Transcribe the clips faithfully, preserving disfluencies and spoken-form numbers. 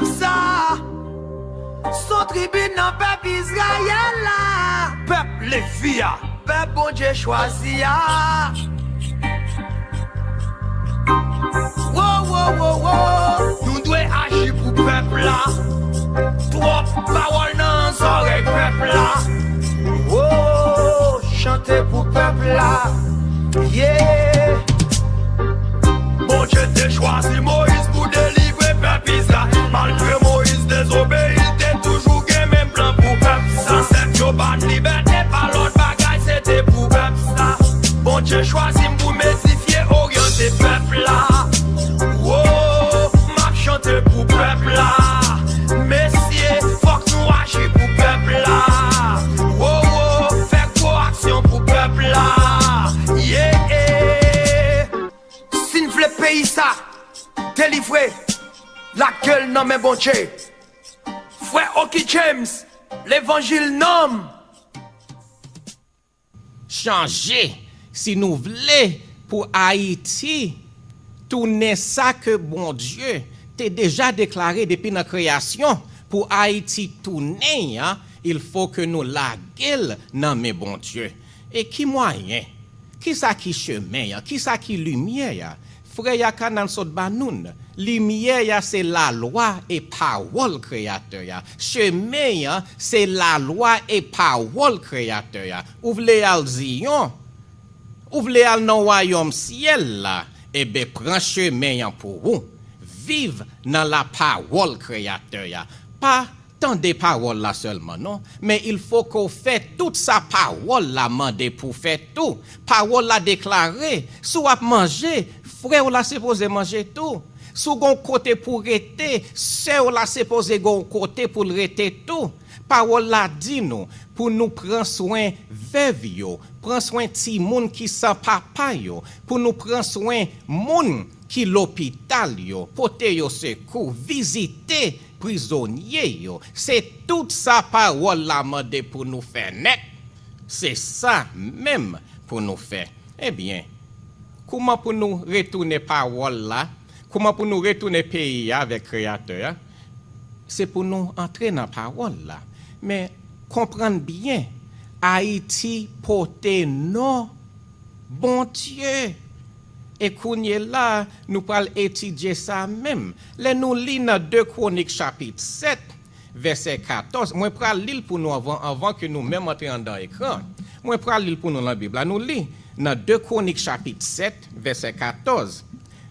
Sa, s on tribin nan pèp Izrayèl la. Pèp Levi a. Pèp Bondye chwazi a. Wo, wo, wo, wo. Nou dwe aji pou pèp la. Twòp pawòl nan zòrèy pèp la. Wo, chante pou pèp la. Yeah. Bondye te chwazi Moyiz pou delivre pèp Izrayèl. Malgre Moyiz dezobeyi, te toujou gen menm plan pou pèp sa. Zansèt yo ba n libète, pa lòt bagay, se te pou pèp sa. Bondye chwazi m pou m edifye, oryante pèp la. Wo, m ap chante pou pèp la. Mesye, fòk nou aji pou pèp la. Wo, wo, fè gwo aksyon pou pèp la. Yeah. Si n vle peyi sa delivre, lage l nan men Bondye. Frè Oki James, levanjil nanm. Chanje, si nou vle pou Ayiti tounen sa ke Bondye te deja deklare depi nan kreyasyon pou Ayiti tounen an, il fo ke nou lage l nan men Bondye. E ki mwayen? Kisa ki chemen an? Kisa ki limyè a? Frè Yakanan sot ba nou n, limyè a se lalwa e pawòl Kreyatè a. Chemen an se lalwa e pawòl Kreyatè a. Ou vle al Ziyon? Ou vle al nan wayòm syèl la? Enben, pran chemen an pou ou. Viv nan lapawòl Kreyatè a. Pa tande pawòl la sèlman, non, men il fo ke w fè tout sa pawòl la mande pou w fè tou. Pawòl la deklare, si w ap manje, frè w la sipoze manje tou. Si w gen yon kote pou w rete, sè w la sipoze gen yon kote pou l rete tou. Pawòl la di nou pou nou pran swen vèv yo, pran swen timoun ki san papa yo, pou nou pran swen moun ki lopital yo, pote yo sekou, vizite prizonye yo. Se tout sa pawòl la mande pou nou fè nèt. Se sa menm pou nou fè. Ebyen, kouman pou nou retounen pawòl la? Kouman pou nou retounen peyi a avèk Kreyatè a? Se pou nou antre nan pawòl la. Men, konprann byen, Ayiti pote non Bondye. E kounye la, nou pral etidye sa menm. Lè nou li nan de Kwonik chapit sèt, vèsè katòz, mwen pral li l pou nou anvan, anvan ke nou menm antre anndan ekran. Mwen pral li l pou nou nan Bib la. Nou li nan de Kwonik chapit sèt, vèsè katòz.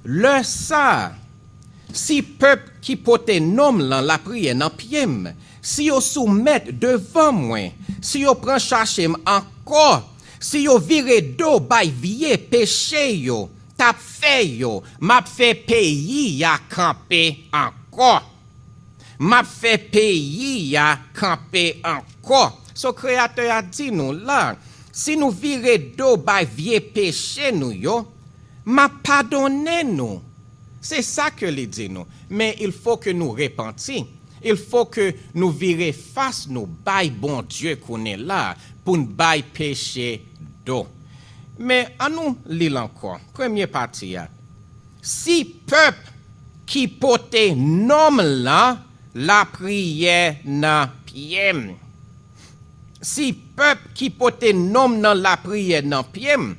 Lè sa a, si pèp ki pote non m lan lapriyè nan pye m, si yo soumèt devan mwen, si yo pran chache m ankò, si yo vire do bay vye peche yo t ap fè yo, m ap fè peyi a kanpe ankò. M ap fè peyi a kanpe ankò. So, Kreyatè a di nou la, si nou vire do bay vye peche nou yo, m ap padonnen nou. Se sa ke li di nou. Men il fo ke nou repanti. Il fo ke nou vire fas nou bay Bondye kounye la pou n bay peche do. Men ann nou li l ankò. Premye pati a. Si pèp ki pote non m lan lapriyè nan pye m. Si pèp ki pote non m nan lapriyè nan pye m,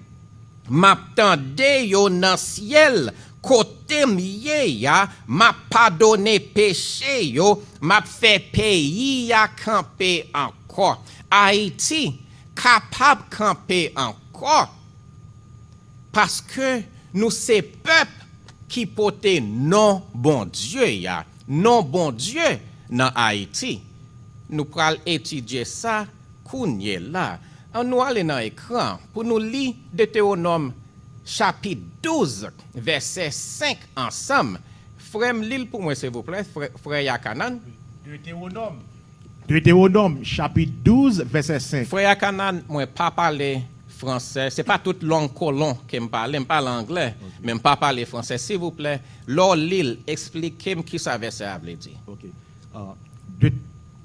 m ap tande yo nan syèl kote m ye a, m ap padone peche yo, m ap fè peyi a kanpe ankò. Ayiti kapab kanpe ankò. Paske nou se pèp ki pote non Bondye a, non Bondye nan Ayiti. Nou pral etidye sa kounye la. Ann nou ale nan ekran pou nou li Detewonòm chapit douz, vèsè senk ansanm. Frè m, li l pou mwen, silvouplè, frè, frè Yakanan. Detewonòm. Detewonòm, chapit douz, vèsè senk. Frè Yakanan, mwen pa pale fransè. Se pa tout lang kolon ke m pale. M pale anglè, men m pa pale fransè. Silvouplè, lè w li l, eksplike m kisa vèsè a vle di. Ok. Ah, de-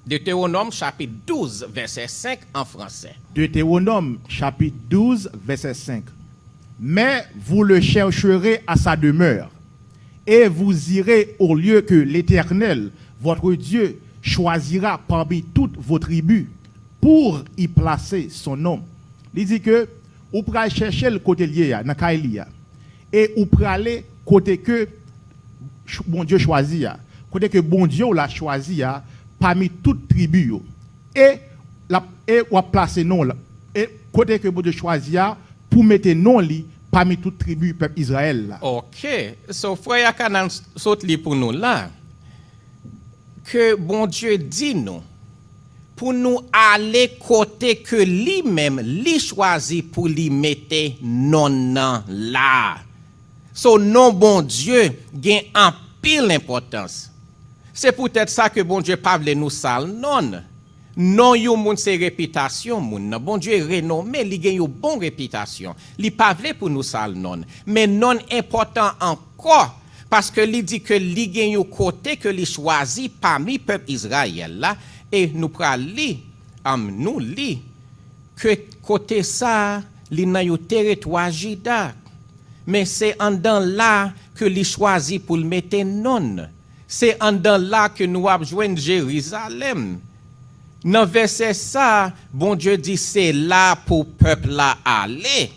Detewonòm, chapit douz, vèsè senk, an fransè. Deutéronome, chapitre douze, verset cinq. Mais vous le chercherez à sa demeure, Et vous irez au lieu que l'Éternel, votre Dieu, choisira parmi toutes vos tribus pour y placer son nom. Li di ke ou pral chèche l kote l ye a, nan kay li a. E ou prale kote ke ch- Bondye chwazi a. Kote ke Bondye w la chwazi a, pami tout tribi yo. E, l ap, e w ap plase non l. E kote ke Bondye chwazi a, pou mete non li pami tout tribi pèp Izrayèl la. Ok. So, frè Yakanan sot li pou nou la. Ke Bondye di nou, pou nou ale kote ke li menm, li chwazi pou li mete non nan la. So, non Bondye gen anpil enpòtans. Se poutèt sa ke Bondye pa vle nou sal non. Non yon moun se repitasyon moun nan. Bondye renome, li gen yon bon repitasyon. Li pa vle pou nou sal non. Men non enpòtan ankò, paske li di ke li gen yon kote ke li chwazi pami pèp Izrayèl la, e nou pral li, um, nou li, ke kote sa a, li nan yon teritwa Jida. Men se anndan la ke li chwazi pou l mete non l. Se anndan la ke nou ap jwenn Jerizalèm. Nan vèsè sa a, Bondye di se la pou pèp la ale.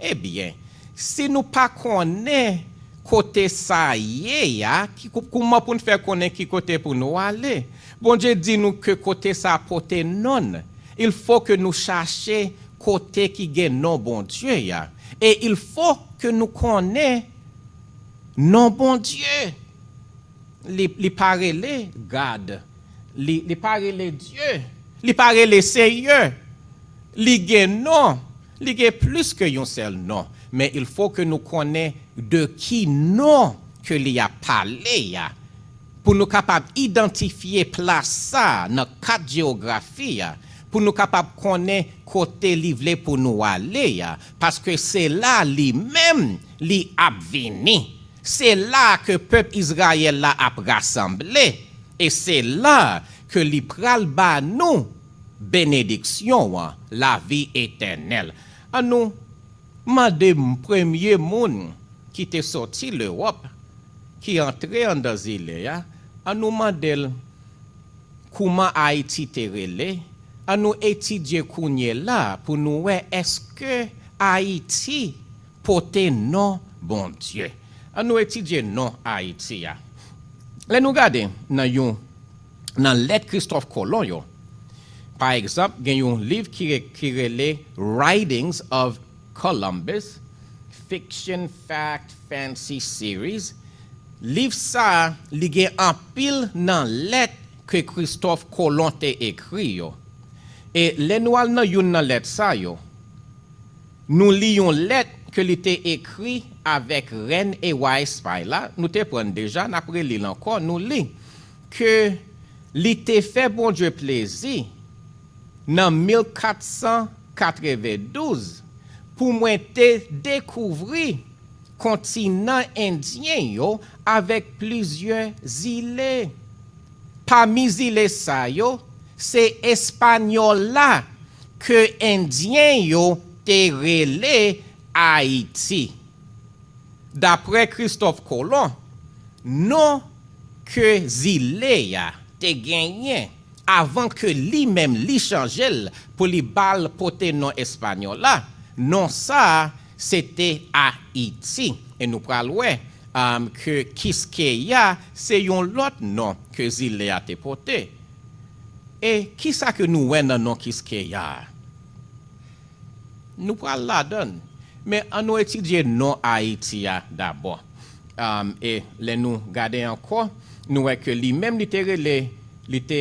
Ebyen, si nou pa konnen kote sa ye a, ki, kou- kouman pou n fè konnen ki kote pou nou ale? Bondye di nou ke kote sa a pote non l. Il fo ke nou chache kote ki gen non Bondye a. E il fo ke nou konnen non Bondye. Li, li pa rele God. Li, li pa rele Dye. Li pa rele Seyè. Li gen non. Li gen plis ke yon sèl non. Men il fo ke nou konnen de ki non ke li ap pale a. Pou nou kapab idantifye plas sa a nan kat jewografi a. Pou nou kapab konnen kote li vle pou nou ale a. Paske se la li menm li ap vini. Se la ke pèp Izrayèl la ap rasanble, e se la ke li pral ba nou benediksyon an, lavi etènèl. An nou mande m premye moun ki te soti Lewòp, ki antre anndan zile a, an nou mande l kouman Ayiti te rele, an nou etidye kounye la pou nou wè èske Ayiti pote non Bondye. An nou etidye non Ayiti a. Lè nou gade nan yon, nan lèt Kristòf Kolon yo, pa egzanp, gen yon liv ki, re- ki rele Writings of Columbus, Fiction Fact Fancy Series. Liv sa a, li gen anpil nan lèt ke Kristòf Kolon te ekri yo. E lè nou al nan youn nan lèt sa yo, nou li yon lèt ke li te ekri avèk rèn e wa Espay la, nou te pran deja, n ap reli l ankò, nou li ke li te fè Bondye plezi nan mil kat san katrevendouz pou mwen te dekouvri kontinan endyen yo avèk plizyè zile. Pami zile sa yo, se Espanyòl la ke Endyen yo te rele Ayiti. Daprè Kristòf Kolon, non ke zile a te genyen avan ke li menm li chanje l pou li ba l pote non espanyòl la, non sa a se te Ayiti. E nou pral wè um, ke Kiskeya se yon lòt non ke zile a te pote. E kisa ke nou wè nan non Kiskeya a? Nou pral ladan l. Men an nou etidye non Ayiti a dabò. Um, e lè nou gade ankò, nou wè ke li menm li te rele, li te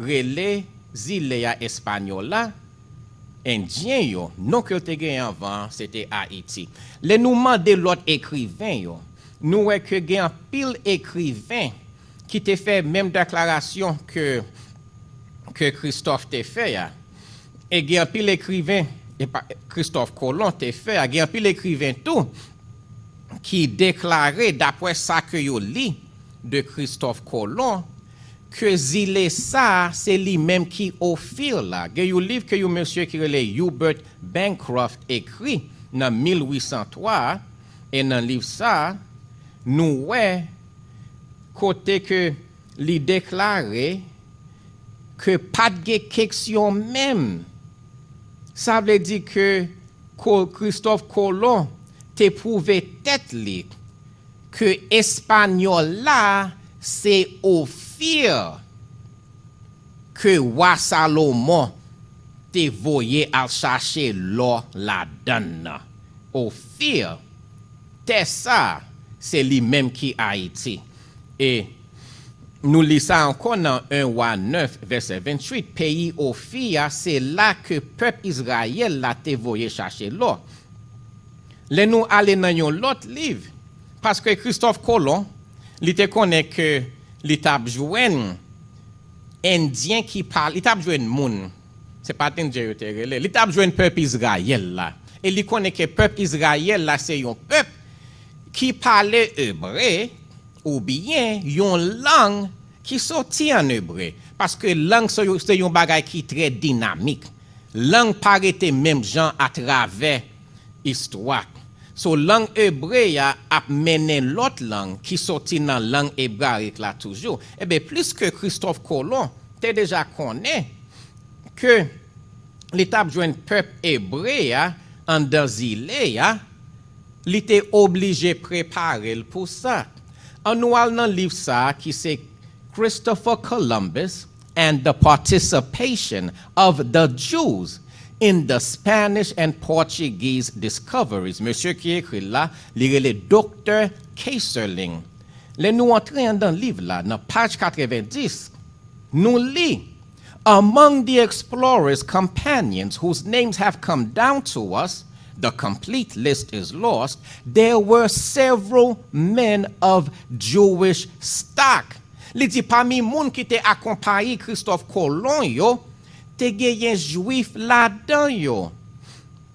rele zile a Espanyòl la, Endyen yo, non ke l te genyen anvan an, se te Ayiti. Lè nou mande lòt ekriven yo, nou wè ke gen anpil ekriven ki te fè menm deklarasyon ke, ke Kristòf te fè a. E gen anpil ekriven, e pa, Kristòf Kolon te fè a, gen anpil ekriven tou ki deklare, daprè sa ke yo li de Kristòf Kolon, ke zile sa a se li menm ki ofri l la. Gen yon liv ke yon mesye ki rele Hubert Bancroft ekri nan mil uit san twa a, e nan liv sa a, Nou wè kote ke li deklare ke pa t gen keksyon menm. Sa vle di ke Ko-, Kristòf Kolon te pwouve tèt li ke Espanyòl la se Ofir ke wa Salomon te voye al chache lò ladann nan. Ofir, tè sa, se li menm ki Ayiti. E nou li sa ankò nan en Wa nèf, vèsè venntuit, peyi Ofir a, se la ke pèp Izrayèl la te voye chache lò. Lè nou ale nan yon lòt liv, paske Kristòf Kolon, li te konnen ke li t ap jwenn Endyen ki pale, li t ap jwenn moun, se pa t Endyen yo te rele, li t ap jwenn pèp Izrayèl la. E li konnen ke pèp Izrayèl la se yon pèp ki pale ebre oubyen yon lang ki soti an ebre. Paske lang se yo-, se yon bagay ki trè dinamik. Lang pa rete menm jan atravè istwa. So, lang ebre a ap mennen lòt lang ki soti nan lang ebrayik la toujou. Ebyen, pliske Kristòf Kolon te deja konnen ke li t ap jwenn pèp ebre a anndan zile a, li te oblije prepare l pou sa. Ann nou al nan liv sa a ki se Christopher Columbus and the Participation of the Jews in the Spanish and Portuguese Discoveries. Mesye ki ekri l la, li rele Doktè Keyserling. Lè nou antre anndan liv la, nan paj katrevendis, nou li, Among the explorers' companions whose names have come down to us, the complete list is lost, there were several men of Jewish stock. Li di pami moun ki te akonpaye Kristòf Kolon yo, te genyen Jwif ladan yo.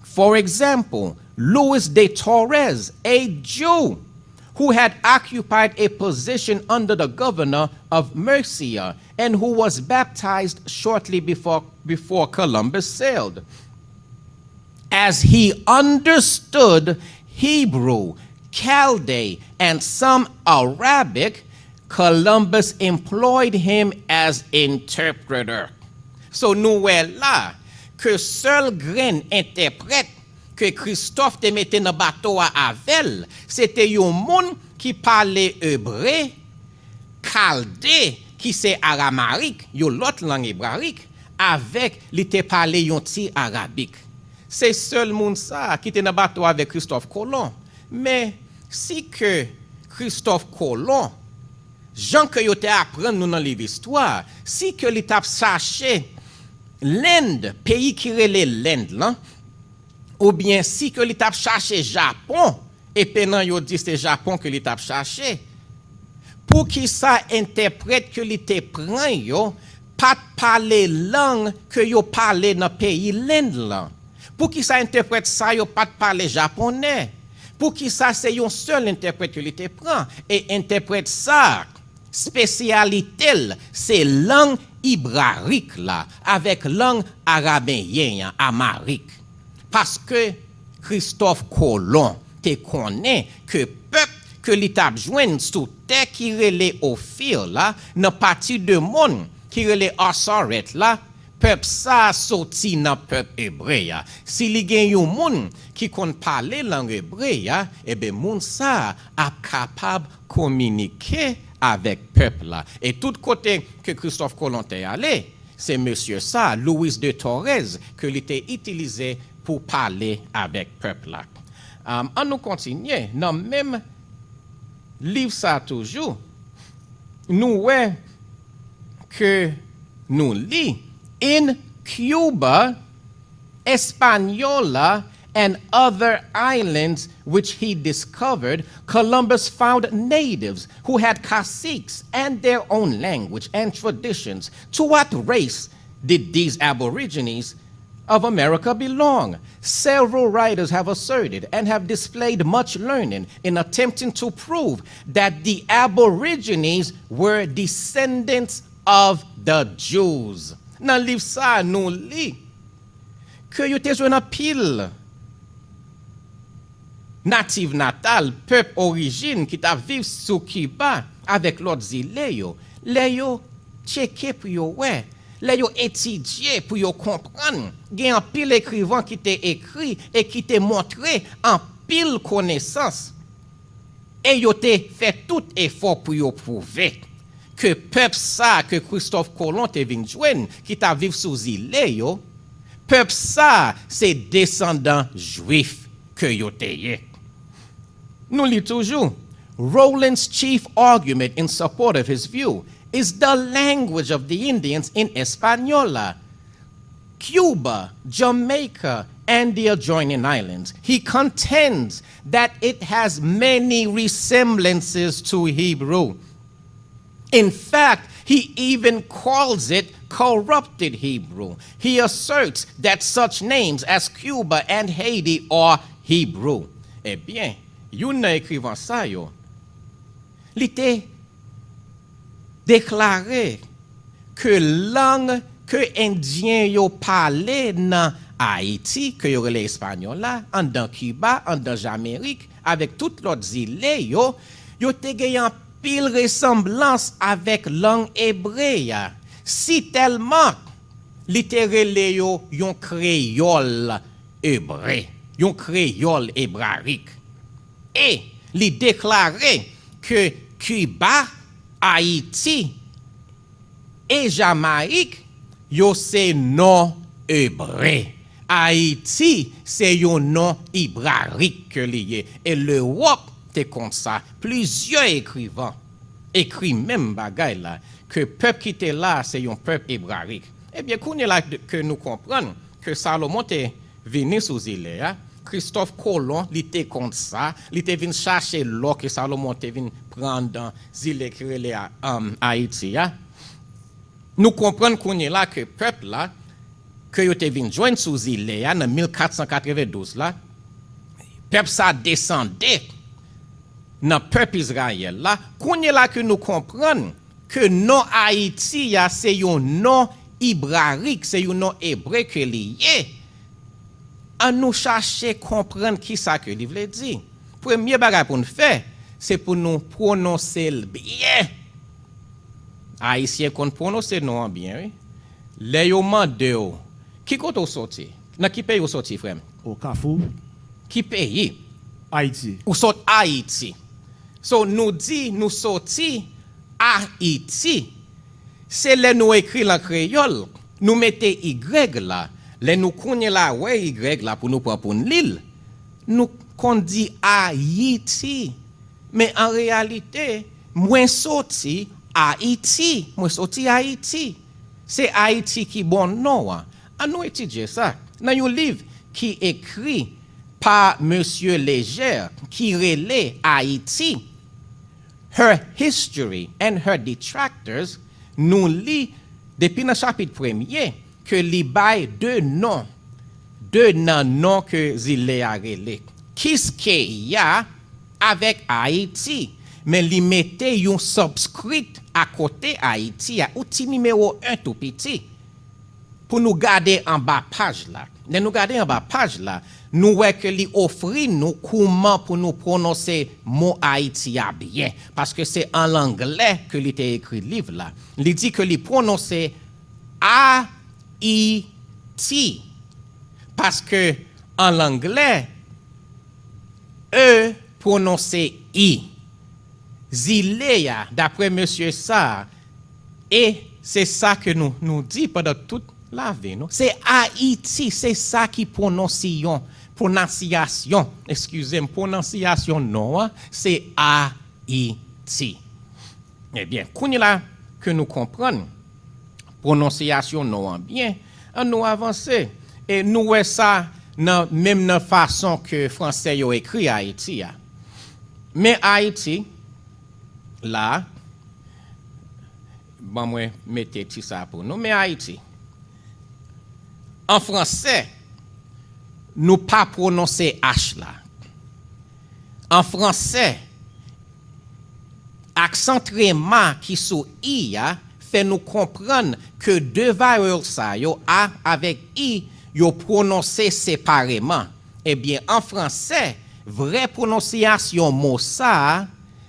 For example, Luis de Torres, a Jew who had occupied a position under the governor of Murcia and who was baptized shortly before, before Columbus sailed. As he understood Hebrew, Chaldee, and some Arabic, Columbus employed him as interpreter. So, nou wè la ke sèl grenn entèprèt ke Kristòf te mete nan bato a avè l, se te yon moun ki pale ebre, kalde, ki se aramayik, yon lòt lang ebrayik, avèk li te pale yon ti arabik. Se sèl moun sa a ki te nan bato avèk Kristòf Kolon. Men, si ke Kristòf Kolon, jan ke yo te aprann nou nan liv istwa, si ke li t ap chache Lend, peyi ki rele Lend lan, oubyen si ke li t ap chache Japon, e penan yo di se Japon ke li t ap chache, poukisa entèprèt ke li te pran yo pa t pale lang ke yo pale nan peyi Lend lan? Poukisa entèprèt sa yo pa t pale japonè? Poukisa se yon sèl entèprèt ke li te pran? E entèprèt sa, espesyalite l, se lang ibrarik la, avèk lang arameyen an, amayik. Paske Kristòf Kolon te konnen ke pèp ke li t ap jwenn sou tè ki rele Ofir la, nan pati de mond ki rele Asarèt la, pèp sa a soti nan pèp ebre a. Si li gen yon moun ki konn pale lang ebre a, ebyen, moun sa a ap kapab kominike avèk pèp la. E tout kote ke Kristòf Kolon te ale, se mesye sa, Luis de Torres, ke li te itilize pou pale avèk pèp la. Am, ann nou kontinye. Nan menm liv sa toujou, nou wè ke nou li, In Cuba, Española, and other islands which he discovered, Columbus found natives who had caciques and their own language and traditions. To what race did these aborigines of America belong? Several writers have asserted and have displayed much learning in attempting to prove that the aborigines were descendants of the Jews. Nan liv sa a, nou li ke yo te jwenn anpil natif natal, pèp orijin ki t ap viv sou Kiba avèk lòt zile yo, lè yo tcheke pou yo wè, lè yo etidye pou yo konprann, gen anpil ekrivan ki te ekri e ki te montre anpil konesans. E yo te fè tout efò pou yo pwouve ke pèp sa a ke Kristòf Kolon te vin jwenn, ki t ap viv sou zile yo, pèp sa a se desandan Jwif ke yo te ye. Nou li toujou, Rowland's chief argument in support of his view is the language of the Indians in Española, Cuba, Jamaica, and the adjoining islands. He contends that it has many resemblances to Hebrew. In fact, he even calls it corrupted Hebrew. He asserts that such names as Cuba and Haiti are Hebrew. Ebyen, youn nan ekrivan sa yo, li te deklare ke lang ke Endyen yo pale nan Ayiti, ke yo rele Espanyòl la, anndan Kiba, anndan Jamerik, avèk tout lòt zile yo, yo te gen anpil resanblans avèk lang ebre a, sitèlman li te rele yo yon kreyòl ebre, yon kreyòl ebrarik. E li deklare ke Kiba, Ayiti e Jamayik, yo se non ebre. Ayiti se yon non ibrarik ke li ye. E Lewòp te konn sa. Plizyè ekrivan ekri menm bagay la, ke pèp ki te la a se yon pèp ebrarik. Ebyen, kounye la ke nou konprann ke Salomon te vini sou zile a, Kristòf Kolon, li te konn sa, li te vin chache lò ke Salomon te vin pran anndan zile ki rele a, um, Ayiti a. Nou konprann kounye la ke pèp la, ke yo te vin jwenn sou zile a nan mil kat san katrevendouz la, pèp sa desande nan pèp Izrayèl la. Kounye la ke nou konprann ke non Ayiti a se yon non ibrarik, se yon non ebre ke li ye. An nou chache konprann kisa ke li vle di. Premye bagay pou n fè, se pou nou pwononse l byen. Ayisyen konn pwononse non an byen, wi. Lè yo mande w, ki kote w soti? Nan ki peyi w soti, frè m? O Kafou. Ki peyi? Ayiti. Ou sot Ayiti. So, nou di nou soti Ayiti. Se lè nou ekri l an kreyòl, nou mete igrèg la. Lè nou kounye la wè igrèg la pou nou pran pou n li l, nou konn di Ayiti. Men an reyalite, mwen soti Ayiti. Mwen soti Ayiti. Se Ayiti ki bon non an. An nou etidye sa. Nan yon liv ki ekri pa Mesye Léger, ki rele Ayiti, Her History and Her Detractors, nou li depi nan chapit premye ke li bay de non, de nan non ke zile a rele Kiskeya avèk Ayiti, men li mete yon subscript akote Ayiti a, yon ti nimewo en tou piti. Pou nou gade anba paj la. Lè nou gade anba paj la, nou wè ke li ofri nou kouman pou nou pwononse mo Ayiti a byen, paske se an anglè ke li te ekri liv la. Li di ke li pwononse Ayiti, paske an anglè, e pwononse i. Zile a, daprè mesye sa a, e se sa ke nou, nou di pandan tout lavi nou, se Ayiti, se sa ki pwononsiyon, pwonansyasyon, eskize m, pwonansyasyon non an, se Ayiti. Ebyen, kounye la ke nou konprann pwononsyasyon non an byen, an nou avanse. E nou wè sa nan, menm nan fason ke franse yo ekri Ayiti a. Men Ayiti, la, ban mwen mete ti sa pou nou. Men Ayiti, an franse, nou pa pwononse H la. An franse, aksan trema ki sou i a fè nou konprann ke de vowel sa yo, a avèk i, yo pwononse separeman. Ebyen, an franse, Vrè pwononsyasyon mo sa a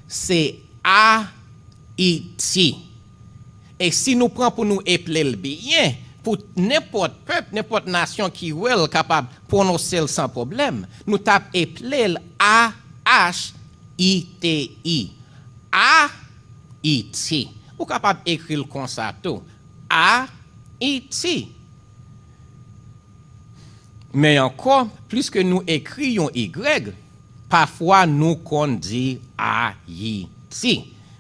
se Ayiti. E si nou pran pou nou eple l byen, pou nenpòt pèp, nenpòt nasyon ki wè l kapab pwononse l san pwoblèm, nou t ap eple l A H I T I. Ayiti. Ou kapab ekri l konsa tou. Ayiti. Men ankò, pliske nou ekri yon igrèg, pafwa nou konn di Ayiti.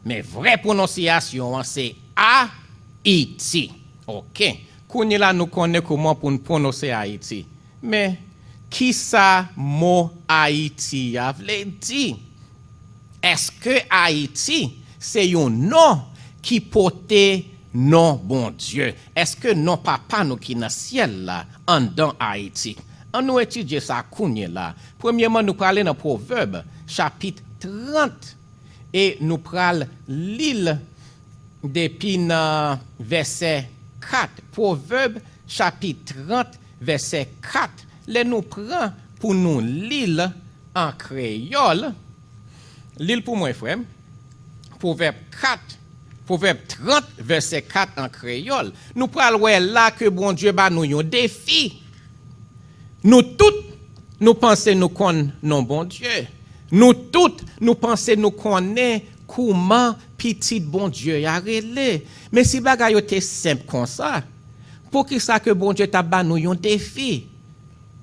Men vrè pwononsyasyon an se Ayiti. Oke. Kounye la nou konnen kòman pou n pwononse Ayiti. Men, kisa mo Ayiti a vle di? Èske Ayiti se yon non ki pote non Bondye? Èske non Papa nou ki nan syèl la anndan Ayiti? Ann nou etidye sa kounye la. Premyèman, nou prale nan Pwovèb, chapit trant, e nou pral li l depi nan vèsè kat. Pwovèb, chapit trant, vèsè kat. Lè nou pran pou nou li l an kreyòl, li l pou mwen, frè m. Pwovèb kat, Pwovèb trant, vèsè kat an kreyòl. Nou pral wè la ke Bondye ba nou yon defi. Nou tout, nou panse nou konn non Bondye. Nou tout, nou panse nou konnen kòman pitit Bondye a rele. Men si bagay yo te senp konsa, poukisa ke Bondye t ap ba nou yon defi?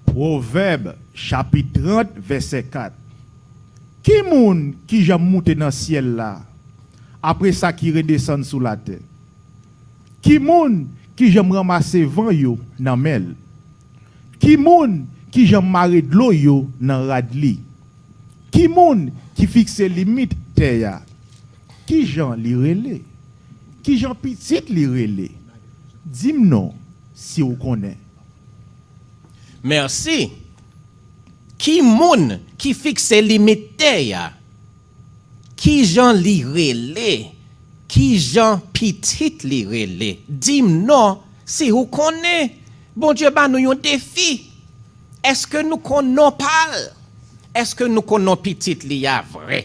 Pwovèb, chapit trant, vèsè kat. Ki moun ki janm moute nan syèl la, apre sa ki redesann sou latè? Ki moun ki janm ranmase van yo nan men l? Ki moun ki janm mare dlo yo nan rad li? Ki moun ki fikse limit tè a? Ki jan li rele? Ki jan pitit li rele? Di m non, si w konnen. Mèsi. Ki moun ki fikse limit tè a? Ki jan li rele? Ki jan pitit li rele? Di m non, si ou konnen. Bondye ba nou yon defi. Èske nou konn non pa l? Èske nou konn non pitit li a vre?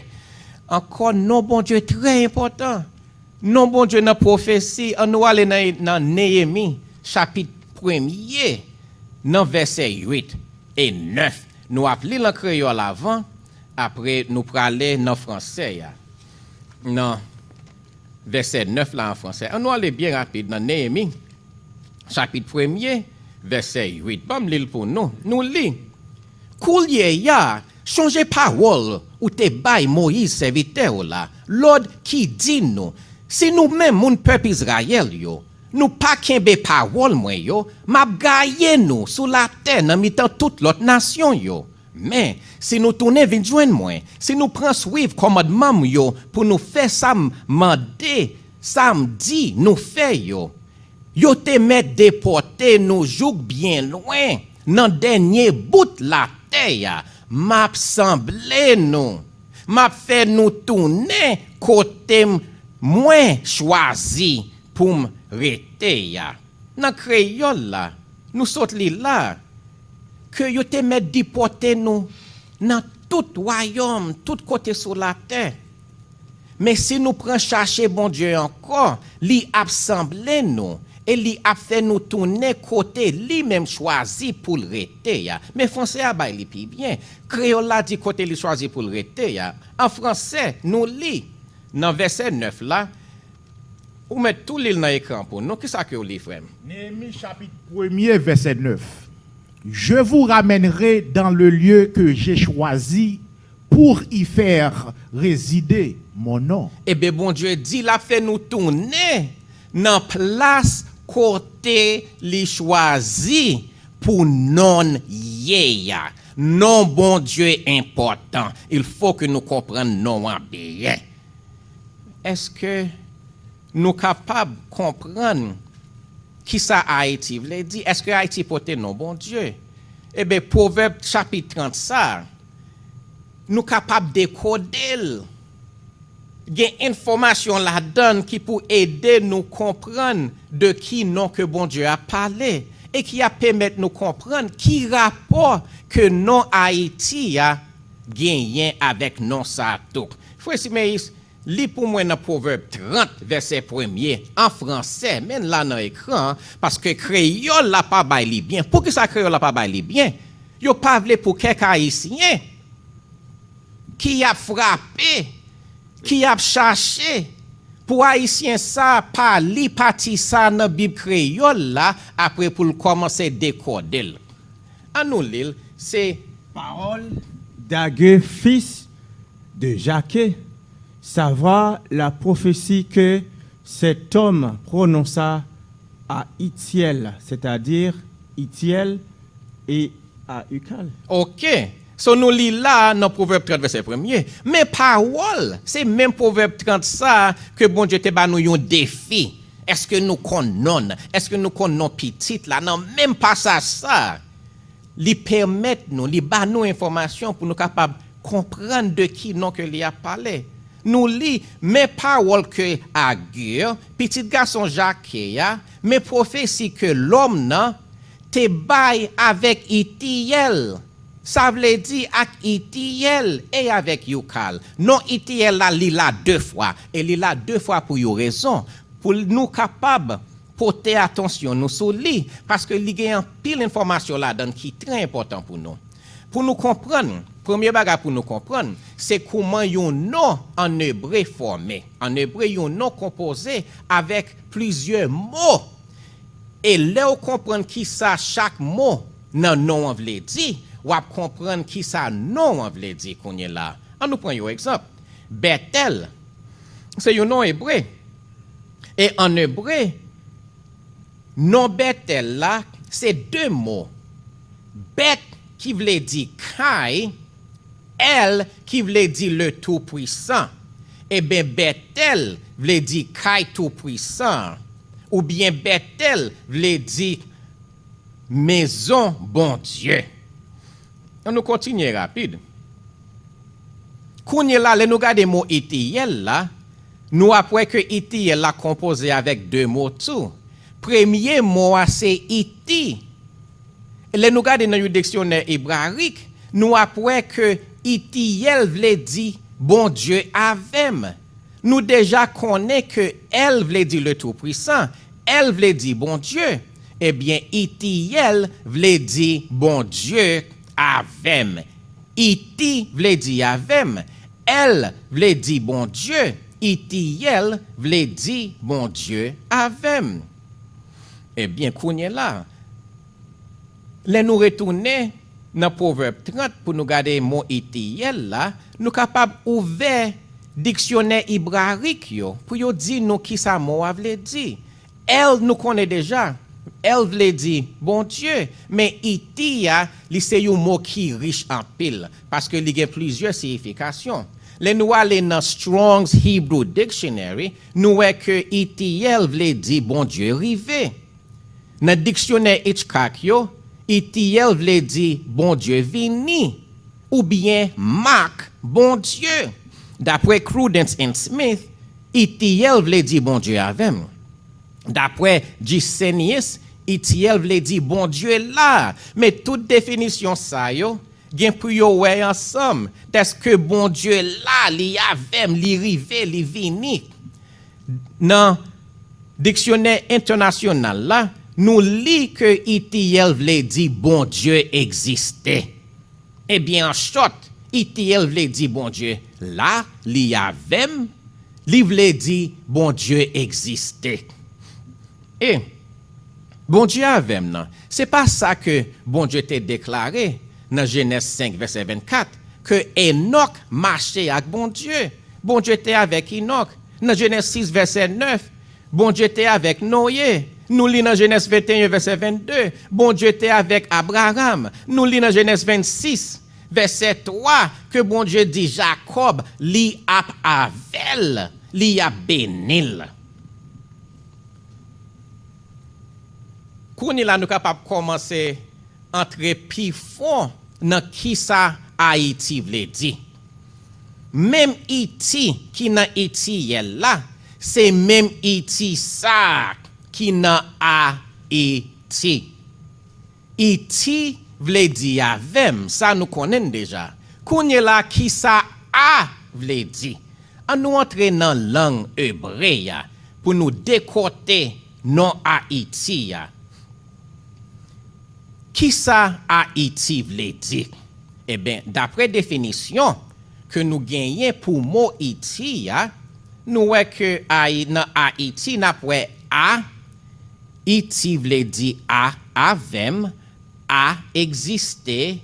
Ankò, non Bondye trè enpòtan. Non Bondye nan pwofesi, ann nou ale nan, nan Neyemi, chapit premye, nan vèsè uit e nèf. Nou ap li l an kreyòl avan, apre nou prale nan fransè a. Nan vèsè nèf la an fransè. Ann nou ale byen rapid nan Neyemi, chapit premye, vèsè uit. Ban m li l pou nou. Nou li, Koulye a, chonje pawòl ou te bay Moyiz, sèvitè w la, lòd ki di nou, si nou menm moun pèp Izrayèl yo, nou pa kenbe pawòl mwen yo, m ap gaye nou sou latè nan mitan tout lòt nasyon yo. Men, si nou tounen vin jwenn mwen, si nou pran swiv kòmandman m yo pou nou fè sa m mande, sa m di nou fè yo, yo te mèt depòte nou jouk byen lwen, nan dènye bout latè a. M ap sanble nou. M ap fè nou tounen kote m, mwen chwazi pou m rete a. Nan kreyòl la, nou sot li la, ke yo te mèt depòte nou nan tout wayòm, tout kote sou latè. Men si nou pran chache Bondye ankò, li ap sanble nou e li ap fè nou tounen kote li menm chwazi pou l rete a. Men fransè a bay li pi byen. Kreyòl la di kote li chwazi pou l rete a. An fransè, nou li nan vèsè nèf la, ou mèt tou li l nan ekran pou nou. Kisa ke w li, frè m? Neyemi chapit premye, vèsè nèf. Je vous ramènerai dans le lieu que j'ai choisi pour y faire résider mon nom. Ebyen, Bondye di l ap fè nou tounen nan plas kote li chwazi pou non l ye a. Non Bondye enpòtan. Il faut que nou konprann non an byen. Èske nou kapab konprann kisa Ayiti vle di? Èske Ayiti pote non Bondye? Ebyen, Pwovèb chapit trant sa, nou kapab dekode l. Gen enfòmasyon ladan l ki pou ede nou konprann de ki non ke Bondye ap pale e ki ap pèmèt nou konprann ki rapò ke non Ayiti a genyen avèk non sa a tou. Frè Simeyis, li pou mwen nan Pwovèb trant, vèsè premye, an fransè, men l la nan ekran an, paske kreyòl la pa bay li byen. Poukisa kreyòl la pa bay li byen? Yo pa vle pou kèk Ayisyen ki ap frape, ki ap chache pou Ayisyen sa a pa li pati sa a nan Bib kreyòl la, apre pou l kòmanse dekòde l. An nou li l, se Parole d'Ageu, fils de Jacques, savoir la prophétie que cet homme prononça à Ithiel, c'est-à-dire Ithiel et à Ucal. Ok. So nou li la nan Pwovèb trant vèsè premye. Men pawòl, se menm Pwovèb trant sa a ke Bondye te ba nou yon defi. Èske nou konn non l? Èske nou konn non pitit la? Nan menm pasaj sa a, li pèmèt nou, li ba nou enfòmasyon pou nou kapab konprann de ki non ke li ap pale. Nou li, men pawòl ke Agè, pitit gason Jake a, men pwofesi ke lòm nan te bay avèk Itiyèl. Sa vle di ak Itiyèl e avèk Youkal. Non Itiyèl la, li la de fwa, e li la de fwa pou yon rezon, pou nou kapab pote atansyon nou sou li, paske li gen anpil enfòmasyon ladan l ki trè enpòtan pou nou. Pou nou konprann, premye bagay pou nou konprann, se kouman yon non ann ebre fòme. Ann ebre, yon non konpoze avèk plizyè mo. E lè w konprann kisa chak mo nan non an vle di, w ap konprann kisa non an vle di kounye la. Ann nou pran yon egzanp. Bètèl, se yon non ebre. E ann ebre, non Bètèl la, se de mo. Bèt ki vle di kay, Èl ki vle di le Tou Pwisan. Eben, Bètèl vle di kay Tou Pwisan an. Oubyen Bètèl vle di mezon Bondye. Ann nou kontinye rapid. Kounye la, lè nou gade mo Itiyèl la, nou ap wè ke Itiyèl la konpoze avèk de mo tou. Premye mo a se Iti. Lè nou gade nan yon diksyonè ebrayik, nou ap wè ke Itiyèl vle di Bondye avè m. Nou deja konnen ke Èl vle di le Tou Pwisan, Èl vle di Bondye. Ebyen, Itiyèl vle di Bondye avè m. Iti vle di avè m. Èl vle di Bondye. Itiyèl vle di Bondye avè m. Ebyen, kounye la, lè nou retounen nan Pwovèb trant pou nou gade mo Itiyèl la, nou kapab ouvè diksyonè ebrayik yo pou yo di nou kisa mo a vle di. Èl, nou konnen deja, Èl vle di Bondye, men Iti a, li se yon mo ki rich anpil, paske li gen plizyè siyifikasyon. Lè nou ale nan Strong's Hebrew Dictionary, nou wè ke Itiyèl vle di Bondye rive. Nan diksyonè Hitchcock yo, Itiyèl vle di Bondye vini, oubyen mak Bondye. Daprè Crudenz and Smith, Itiyèl vle di Bondye avè m. Daprè Gesenius, Itiyèl vle di Bondye la. Men tout definisyon sa yo gen pou yo wè ansanm, dèske Bondye la, li avè m, li rive, li vini. Nan diksyonè entènasyonal la, nou li ke Itiyèl vle di Bondye egziste. Ebyen, an short, Itiyèl vle di Bondye la, li avè m, li vle di Bondye egziste. E Bondye avè m nan, se pa sa ke Bondye te deklare nan Jenèz senk, vèsè vennkat, ke Enòk mache ak Bondye. Bondye te avèk Enòk. Nan Jenèz sis, vèsè nèf, Bondye te avèk Noye. Nou li nan Jenèz venteyen, vèsè vennde, Bondye te avèk Abraram. Nou li nan Jenèz vennsis, vèsè twa, ke Bondye di Jakòb, li ap avè l, li ap beni l. Kounye la, nou kapab kòmanse antre pi fon nan kisa Ayiti vle di. Menm Iti ki nan Itiyèl la, se menm Iti sa a ki nan Ayiti. Iti vle di avè m, sa nou konnen l deja. Kounye la, kisa A vle di? Ann nou antre nan lang ebre a pou nou dekòte non Ayiti a. Kisa Ayiti vle di? Eben, dapre definisyon ke nou genyen pou mo Iti a, nou wè ke Ayi-, nan Ayiti, n ap wè A, Iti vle di A avè m, A egziste,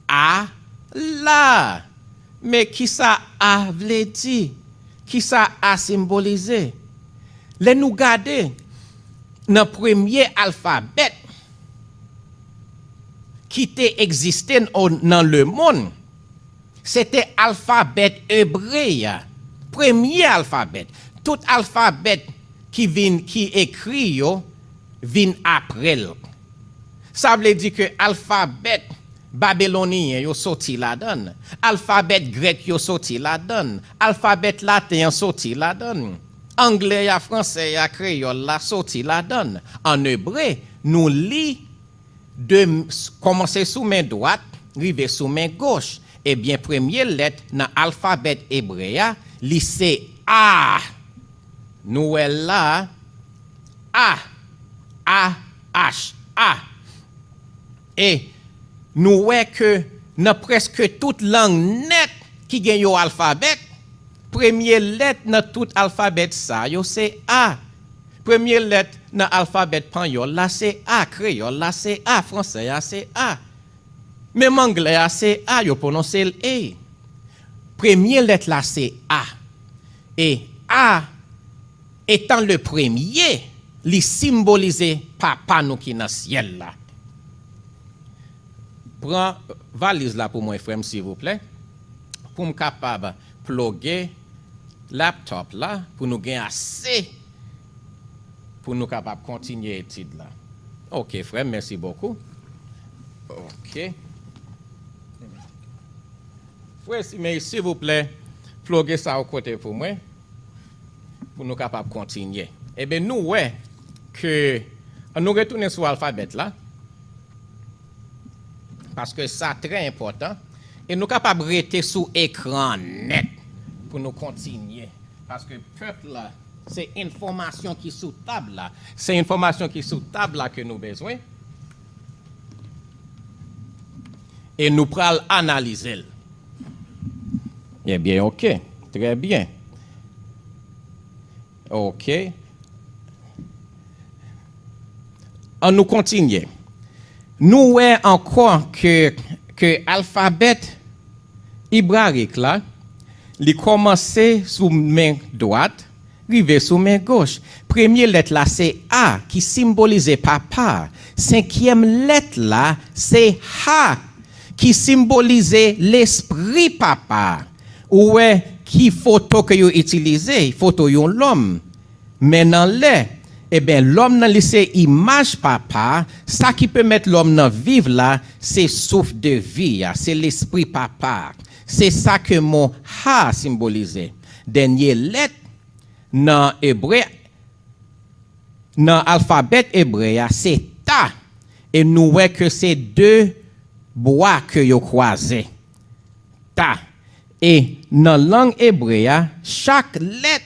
A la. Men kisa A vle di? Kisa A senbolize? Lè nou gade nan premye alfabèt ki te egziste n-, o-, nan lemonn, se te alfabèt ebre a, premye alfabèt. Tout alfabèt ki vin, ki ekri yo, vin apre l. Sa vle di ke alfabèt babiloniyen yo soti ladan l, alfabèt grèk yo soti ladan l, alfabèt laten an soti ladan l, anglè a, fransè a, kreyòl la soti ladan l. An ebre, nou li de, kòmanse sou men dwat, rive sou men goch. Ebyen, premye lèt nan alfabèt ebre a, li se A. Nou wè l la, A, A H, A. E nou wè ke nan prèske tout lang nèt ki gen yon alfabèt, premye lèt nan tout alfabèt sa yo se A. Premye lèt nan alfabèt panyòl la se A, kreyòl la se A, fransè a se A. Menm anglè a se A, yo pwononse l A. Premye lèt la se A. E A, etan le premye, li senbolize Papa nou ki nan syèl la. Pran valiz la pou mwen, frè m, silvouplè, pou m kapab ploge laptop la, pou nou gen ase, pou nou kapab kontinye etid la. Ok, frè m, mèsi bokou. Ok. Frè Simei, silvouplè, ploge sa yon kote pou mwen, pou nou kapab kontinye. Eben, nou wè ke, ann nou retounen sou alfabèt la, paske sa trè enpòtan, e nou kapab rete sou ekran an nèt pou nou kontinye, paske pèp la, se enfòmasyon ki sou tab la, se enfòmasyon ki sou tab la ke nou bezwen, e nou pral analize l. Ebyen, ok, trè byen. Ok. Ann nou kontinye. Nou wè ankò ke, ke alfabèt ebrarik la, li kòmanse sou men dwat, rive sou men goch. Premye lèt la se A, ki senbolize Papa. Senkyèm lèt la se H, ki senbolize Lespri Papa. Ou wè ki foto ke yo itilize, foto yon lòm, men nan lè, eben, lòm nan li se imaj Papa, sa ki pèmèt lòm nan viv la, se souf de vi a, se Lespri Papa. Se sa ke mo H senbolize. Dènye lèt nan ebre, nan alfabèt ebre a, se Ta. E nou wè ke se de bwa ke yo kwaze. Ta. E nan lang ebre a, chak lèt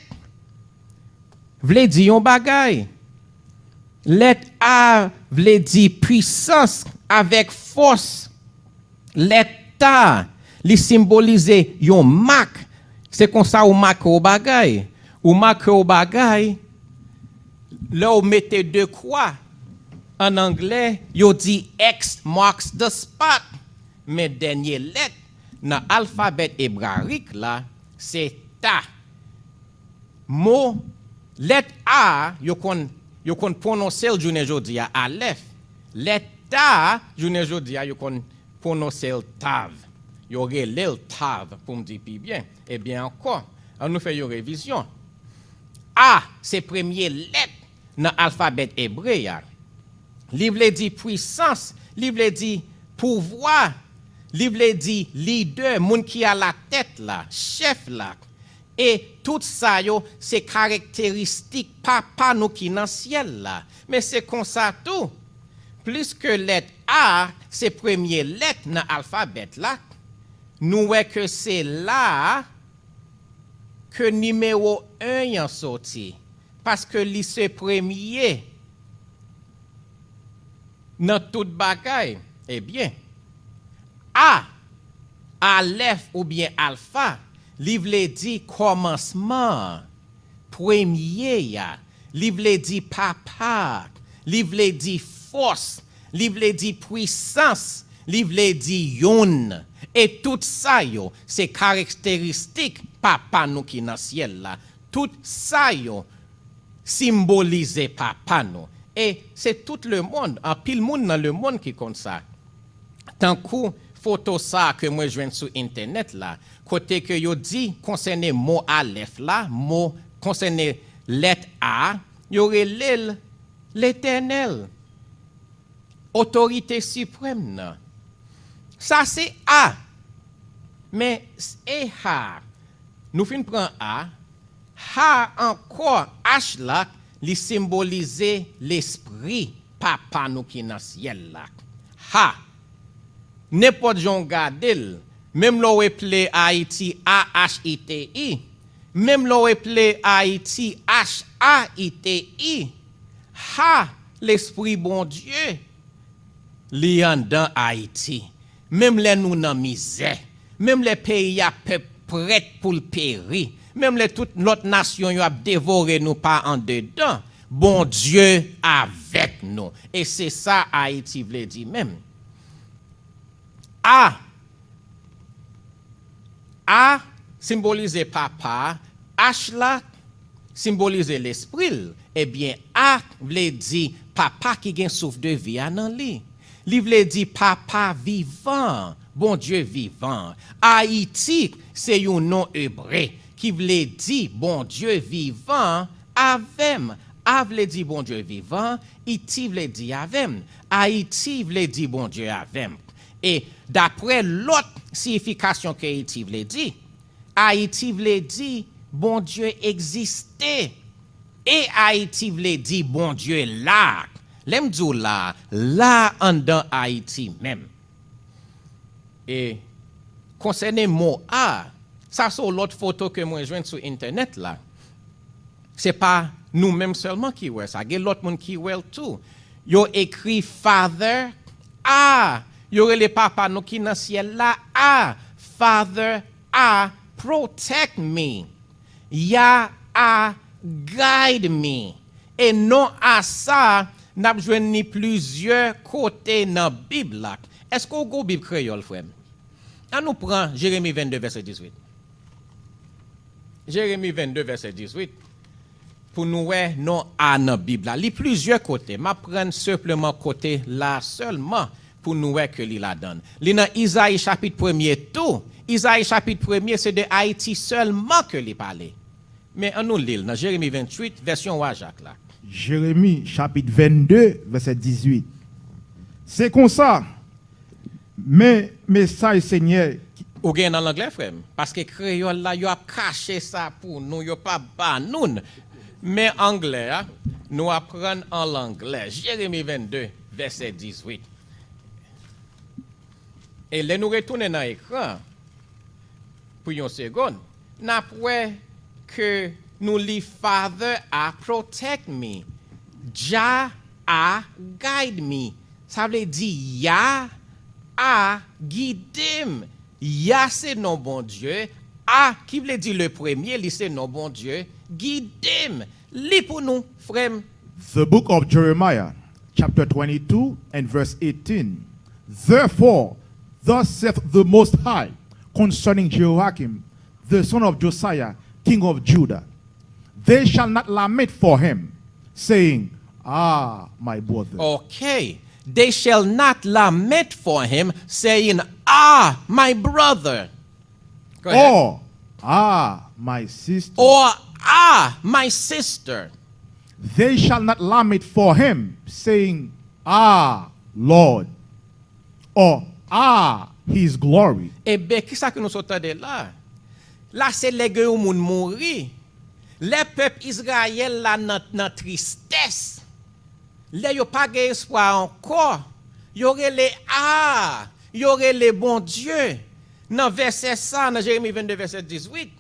vle di yon bagay. Lèt A vle di pwisans avèk fòs. Lèt Ta, li senbolize yon mak. Se konsa ou make yon bagay. Ou make yon bagay, lè w mete de kwa, an anglè, yo di X marks the spot. Men dènye lèt nan alfabèt ebrarik la, se Ta. Mo, lèt A a, yo konn, yo konn pwononse l jounen jodi a, Alèf. Lèt Ta a, jounen jodi a, yo konn pwononse l Tav. Yo rele l Tav, pou m di pi byen. Ebyen ankò, ann nou fè yon revizyon. A, se premye lèt nan alfabèt ebre a. Li vle di pwisans, li vle di pouvwa, li vle di lidè, moun ki alatèt la, chèf la. E tout sa yo se karakteristik Papa nou ki nan syèl la. Men se konsa tou, pliske lèt A se premye lèt nan alfabèt la, Nou wè ke se la a ke nimewo en an soti, paske li se premye nan tout bagay. Ebyen, A, Alèf oubyen Alfa, li vle di kòmansman an, premye a, li vle di Papa a, li vle di fòs, li vle di pwisans, li vle di youn. E tout sa yo, se karakteristik Papa nou ki nan syèl la. Tout sa yo, simbolize Papa nou. E se tout lemonn, anpil moun nan lemonn ki konn sa. Tankou foto sa a ke mwen jwenn sou entènèt la, kote ke yo di konsène mo Alèf la, mo konsène lèt A, yo rele l Letènèl, Otorite Siprèm nan. Sa se A. Men s-, e ha. Nou fin pran A. Ha ankò, H la, li senbolize Lespri Papa nou ki nan syèl la. Ha. Nenpòt jan w gade l, menm lè w eple Ayiti A H I T I, menm lè w eple Ayiti H A I T I, ha, Lespri Bondye, li anndan Ayiti. Menm lè nou nan mizè, menm lè peyi a pèp prèt pou l peri, menm lè tout lòt nasyon yo ap devore nou pa andedan, Bondye avèk nou. E se sa Ayiti vle di menm. A, A senbolize Papa, H la senbolize Lespri l. Ebyen, A vle di Papa ki gen souf de vi a nan li. Li vle di Papa vivan, Bondye vivan. Ayiti se yon non ebre ki vle di Bondye vivan avè m. A vle di Bondye vivan, iti vle di avè m. Ayiti vle di Bondye avè m. E daprè lòt siyifikasyon ke iti vle di, Ayiti vle di Bondye egziste. E Ayiti vle di Bondye la. Lè m di w la, la anndan Ayiti menm. E konsène mo a, sa se yon lòt foto ke mwen jwenn sou entènèt la. Se pa nou menm sèlman ki wè sa, gen lòt moun ki wè l tou. Yo ekri Father A. Yo rele Papa nou ki nan syèl la A. Father A, protect me. Yah A, guide me. E non A sa, n ap jwenn li plizyè kote nan Bib la. Èske w gen yon Bib kreyòl, frè m? An nou pran Jeremi vennde, vèsè dizuit. Jeremi vennde, vèsè dizuit. Pou nou wè non A nan Bib la. Li plizyè kote. M ap pran senpleman kote la sèlman pou nou wè ke li ladan l. Li nan Izayi chapit premye tou. Izayi chapit premye, se de Ayiti sèlman ke li pale. Men an nou li l nan Jeremi venntuit, vèsyon Wa Jak la. Jeremi chapit vennde, vèsè dizuit. Se konsa, men mesaj Senyè ki... Ou gen nan anglè, frè m? Paske kreyòl la, yo ap kache sa pou nou, yo p ap ba nou l. Men anglè a, nou aprann an anglè. Jeremi vennde, vèsè dizuit. E lè nou retounen nan ekran, pou yon segonn, n ap wè ke nou li Father A, protect me. Jah A, guide me. Sa vle di Yah A, gide m. Yah se non Bondye. A, ki vle di le premye, li se non Bondye. Gide m. Li pou nou, frè m. The book of Jeremiah, chapter twenty-two and verse eighteen. Therefore, thus saith the Most High concerning Jehoiakim, the son of Josiah, king of Judah, they shall not lament for him, saying, "Ah, my brother." Okay. They shall not lament for him, saying, "Ah, my brother." Go ahead. Or, "Ah, my sister." Or, "Ah, my sister." They shall not lament for him, saying, "Ah, Lord," or, "Ah, his glory." Ebyen, kisa ke nou sot tande la? La se lè gen yon moun mouri. Lè pèp Izrayèl la nan, nan tristès, lè yo pa gen espwa ankò, yo rele A, yo rele Bondye. Nan vèsè sa, nan Jeremi vennde vèsè dizuit,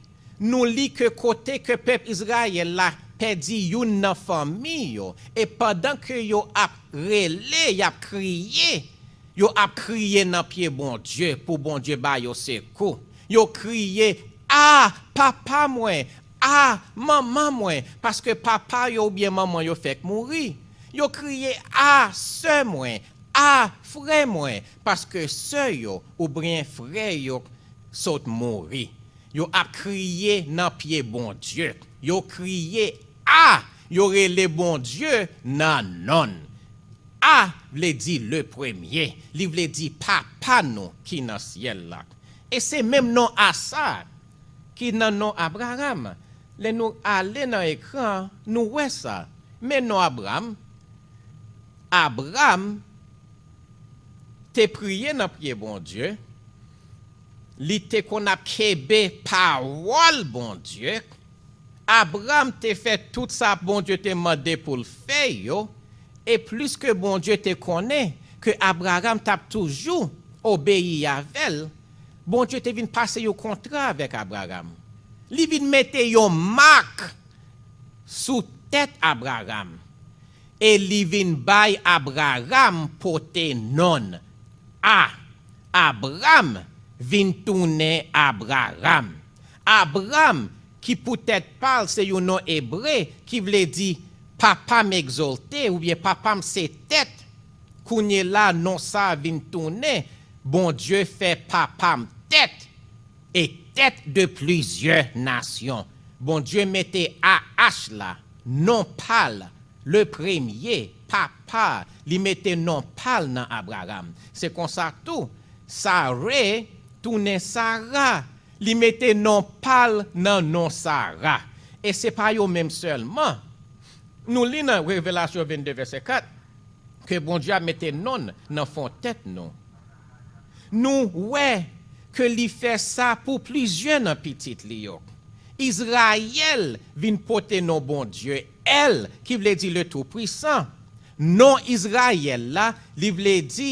nou li ke kote ke pèp Izrayèl la pèdi youn nan fanmi yo, e pandan ke yo ap rele, y ap kriye, yo ap kriye nan pye Bondye pou Bondye ba yo sekou. Yo kriye, "A, papa mwen! A, manman mwen!" Paske papa yo oubyen manman yo fèk mouri. Yo kriye, "A, sè mwen! A, frè mwen!" Paske sè yo oubyen frè yo sot mouri. Yo ap kriye nan pye Bondye. Yo kriye, "A!" Yo rele Bondye nan non l. A vle di le premye. Li vle di Papa nou ki nan syèl la. E se menm non A sa ki nan non Abraram. Lè nou ale nan ekran, nou wè sa. Men non Abram. Abram te priye nan pye Bondye. Li te konn ap kenbe pawòl Bondye. Abram te fè tout sa Bondye te mande pou l fè yo, e plis ke Bondye te konnen ke Abraram t ap toujou obeyi avè l, Bondye te vin pase yon kontra avèk Abraram. Li vin mete yon mak sou tèt Abraram, e li vin bay Abraram pote non l. A. Abram vin tounen Abraram. Abram, ki poutèt pa l se yon non ebre ki vle di Papa m egzolte oubyen Papa m se tèt, kounye la non sa a vin tounen Bondye fè papa m tèt, e tèt de plizyè nasyon. Bondye mete A H la, non pa l, le premye, papa, li mete non pa l nan Abraram. Se konsa tou, Sare tounen Sara, li mete non pa l nan non Sara. E se pa yo menm sèlman. Nou li nan Revelasyon vennde vèsè kat, ke Bondye ap mete non l nan fon tèt nou. Nou wè ke li fè sa pou plizyè nan pitit li yo. Izrayèl vin pote non Bondye, El, ki vle di le Tou Pwisan. Non Izrayèl la, li vle di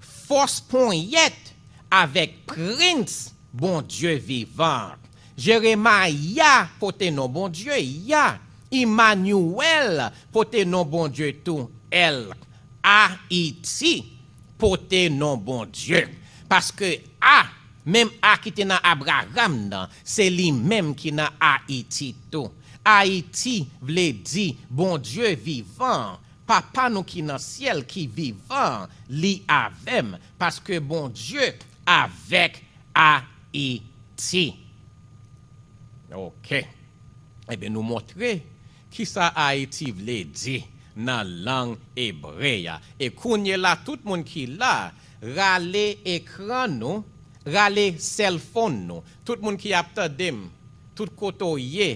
fòs ponyèt avèk prens Bondye vivan. Jeremaya pote non Bondye, Ya. Imanyuwèl pote non Bondye tou, El. Ayiti pote non Bondye. Paske A, menm A ki te nan Abraram nan, se li menm ki nan Ayiti tou. Ayiti vle di Bondye vivan. Papa nou ki nan syèl ki vivan, li avè m, paske Bondye avèk Ayiti. Oke. Ebyen, nou montre kisa Ayiti vle di nan lang ebre a. E kounye la, tout moun ki la, rale ekran nou, rale sèlfòn nou. Tout moun ki ap tande m, tout kote w ye,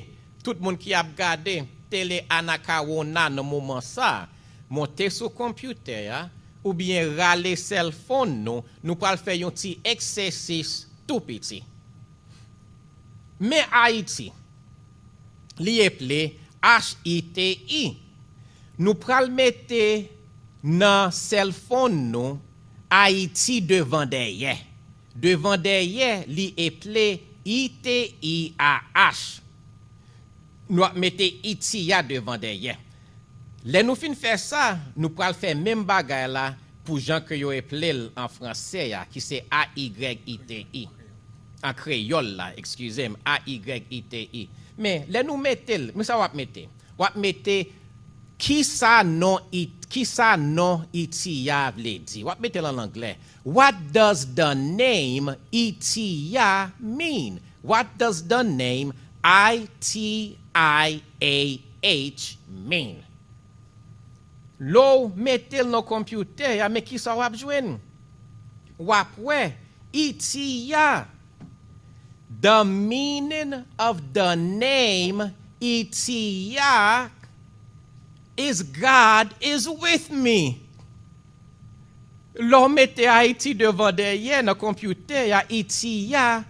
tout moun ki ap gade Tele Anakawona nan moman sa a, monte sou konpyitè a, oubyen rale sèlfòn nou, nou pral fè yon ti egzèsis tou piti. Men Ayiti, li eple H I T I. Nou pral mete nan sèlfòn nou Ayiti devan dèyè. Devan dèyè, li eple I T I A H. Nou ap mete Itiya devan dèyè. Lè nou fin fè sa, nou pral fè menm bagay la pou jan ke yo eple l an fransè a, ki se A Y I T I. An kreyòl la, eskize m, A Y I T I. Men, lè nou mete l, men sa w ap mete? W ap mete kisa non It-, kisa non Itiya vle di. W ap mete l an anglè. What does the name Itiya mean? What does the name I T I A H mean? Lè w mete l nan konpyitè a, men kisa w ap jwenn? W ap wè Itiya. The meaning of the name Itiya is God is with me. Lè w mete Ayiti devan dèyè nan konpyitè a, Itiya,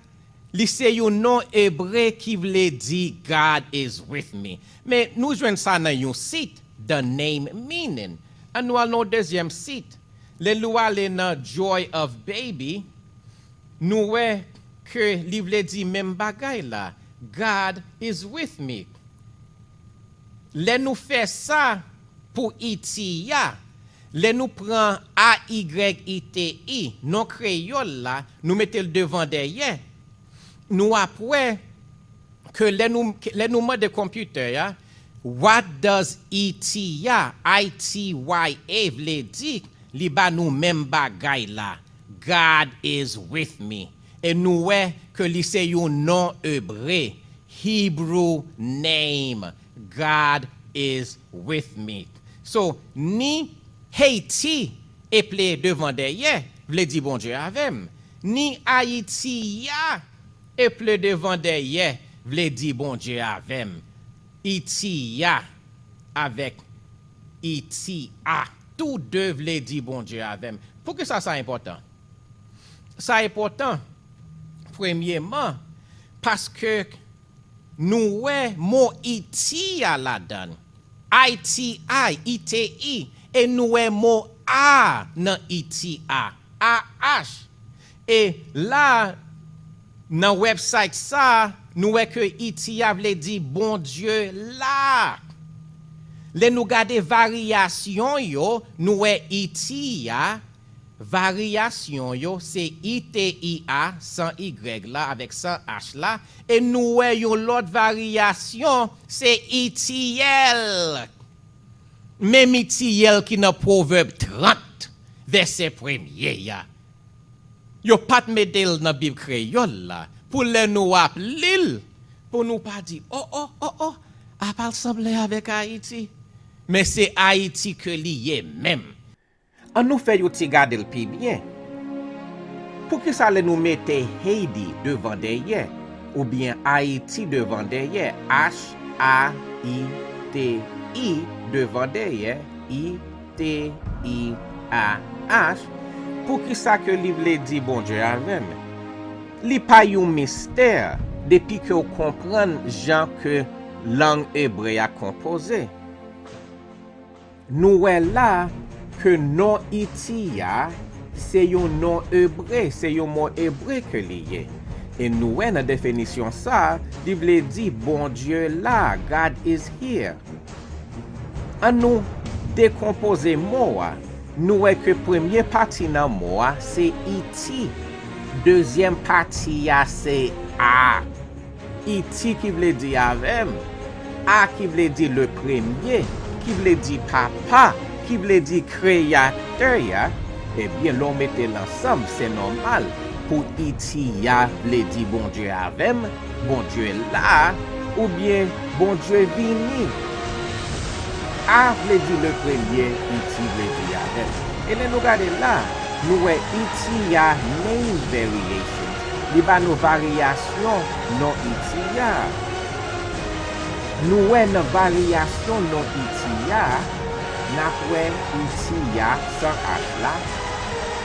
li se yon non ebre ki vle di God is with me. Men nou jwenn sa nan yon sit, The Name Meaning. Ann nou al nan yon dezyèm sit. Lè nou ale nan Joy of Baby, nou wè ke li vle di menm bagay la, God is with me. Lè nou fè sa pou Iti a, lè nou pran A Y I T I, non kreyòl la, nou mete l devan dèyè, nou ap wè ke lè nou, lè nou mande konpitè a, what does I T A, I T Y A vle di, li ba nou menm bagay la, God is with me. E nou wè ke li se yon non ebre, Hebrew name, God is with me. So, ni Haiti eple devan dèyè vle di Bondye avè m. Ni Ayiti a eple devan dèyè vle di Bondye avè m. Iti a avèk Iti a, tou de vle di Bondye avè m. Poukisa sa enpòtan? Sa enpòtan, premyeman, paske nou wè mo Iti a ladan l. I T I, I T I, e nou wè mo a nan Iti a, A H. E la, nan website sa, nou wè ke Iti a vle di Bondye la. Lè nou gade varyasyon yo, nou wè Iti a, varyasyon yo se I T I A san Y la avèk san H la, e nou wè yon lòt varyasyon se Itiyèl. Menm Itiyèl ki nan Pwovèb trant, vèsè premye a. Yo pa t mete l nan Bib kreyòl la, pou lè nou ap li l, pou nou pa di, o, o, o, o, apa l sanble avèk Ayiti? Men se Ayiti ke li ye menm. An nou fè yon ti gade l pi byen. Poukisa lè nou mete Haiti devan dèyè, oubyen Ayiti devan dèyè, H A I T I devan dèyè, I T I A H, poukisa ke li vle di Bondye avè m? Li pa yon mistè depi ke w konprann jan ke lang ebre a konpoze. Nou wè la ke non Iti a se yon non ebre, se yon mo ebre ke li ye. E nou wè nan definisyon sa, li vle di Bondye la, God is here. An nou dekonpoze mo a, nou wè ke premye pati nan mo a se Iti, dezyèm pati a se a. Iti ki vle di avè m, a ki vle di le premye, ki vle di papa, ki vle di kreyatè a, ebyen, lè w mete l ansanm, se nòmal pou Iti a vle di Bondye avè m, Bondye la, oubyen Bondye vini. A vle di le premye, Iti vle di avè m. E lè nou gade la, nou wè Iti a name variation. Li ba nou varyasyon non Iti a. Nou wè nan varyasyon non Iti a, n ap wè Iti a san H la.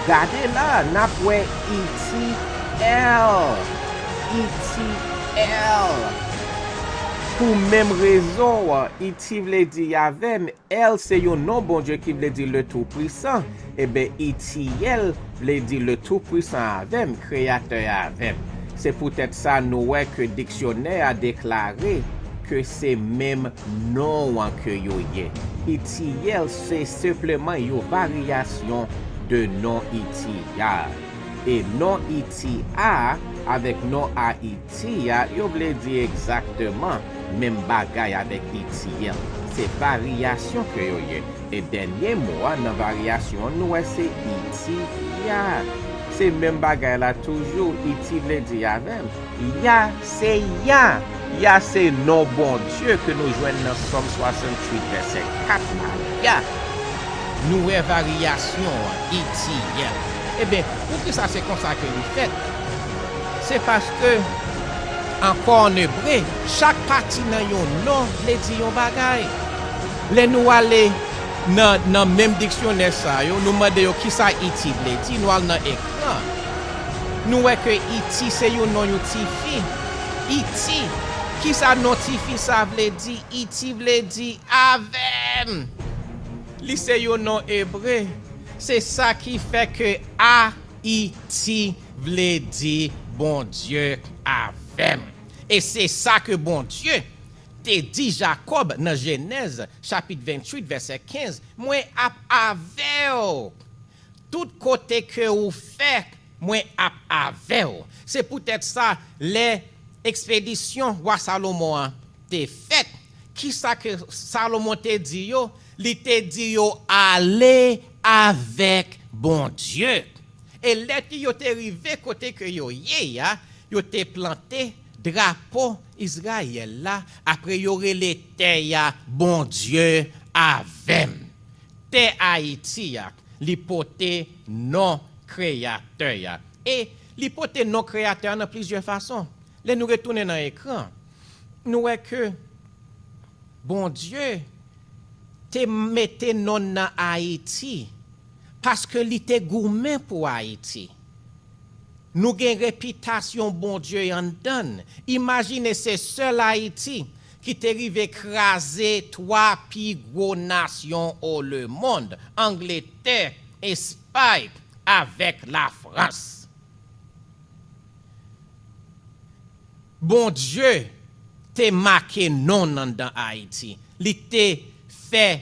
Gade la, n ap wè Iti L. Iti L. Pou menm rezon an, Iti vle di avè m, L se yon non Bondye ki vle di le Toupwisan. Ebyen, Itiyèl vle di le Toupwisan avè m, Kreyatè avè m. Se poutèt sa nou wè ke diksyonè a deklare ke se menm non an ke yo ye. Itiyèl se senpleman yon varyasyon de non Iti a. E non Iti a avèk non Ayiti a, yo vle di egzakteman menm bagay avèk Itiyèl. Se varyasyon ke yo ye. E dènye mo a nan varyasyon an, nou wè se Iti a. Se menm bagay la toujou, Iti vle di avè m. Ya se Ya. Ya se non Bondye ke nou jwenn nan Sòm swasanntuit, vèsè kat la. Ya. Nou wè varyasyon an, Itiyèl. Ebyen, poukisa se konsa ke li fèt? Se paske, ankò an ebre, chak pati nan yon non vle di yon bagay. Lè nou ale nan, nan menm diksyonè sa yo, nou mande yo kisa Iti vle di, nou al nan ekran. Nou wè ke Iti se yon non yon tifi. Iti. Kisa non tifi sa vle di? Iti vle di avè m. Li se yon non ebre. Se sa ki fè ke A I T vle di Bondye avè m. E se sa ke Bondye te di Jakòb nan Jenèz chapit venntuit vèsè kenz, mwen ap avè w. Tout kote ke ou fè, mwen ap avè w. Se poutèt sa, lè ekspedisyon wa Salomon an te fèt, kisa ke Salomon te di yo? Li te di yo ale avèk Bondye. E lè ke yo te rive kote ke yo ye a, yo te plante drapo Izrayèl la, apre yo rele tè a Bondye avè m. Tè Ayiti a, li pote non Kreyatè a. E li pote non Kreyatè a nan plizyè fason. Lè nou retounen nan ekran, nou wè ke Bondye te mete non nan Ayiti paske li te goumen pou Ayiti. Nou gen repitasyon Bondye anndan n. Imajine se sèl Ayiti ki te rive kraze twa pi gwo nasyon o lemonn, Angletè, Espay avèk Lafrans. Bondye te make non anndan Ayiti. Li te fè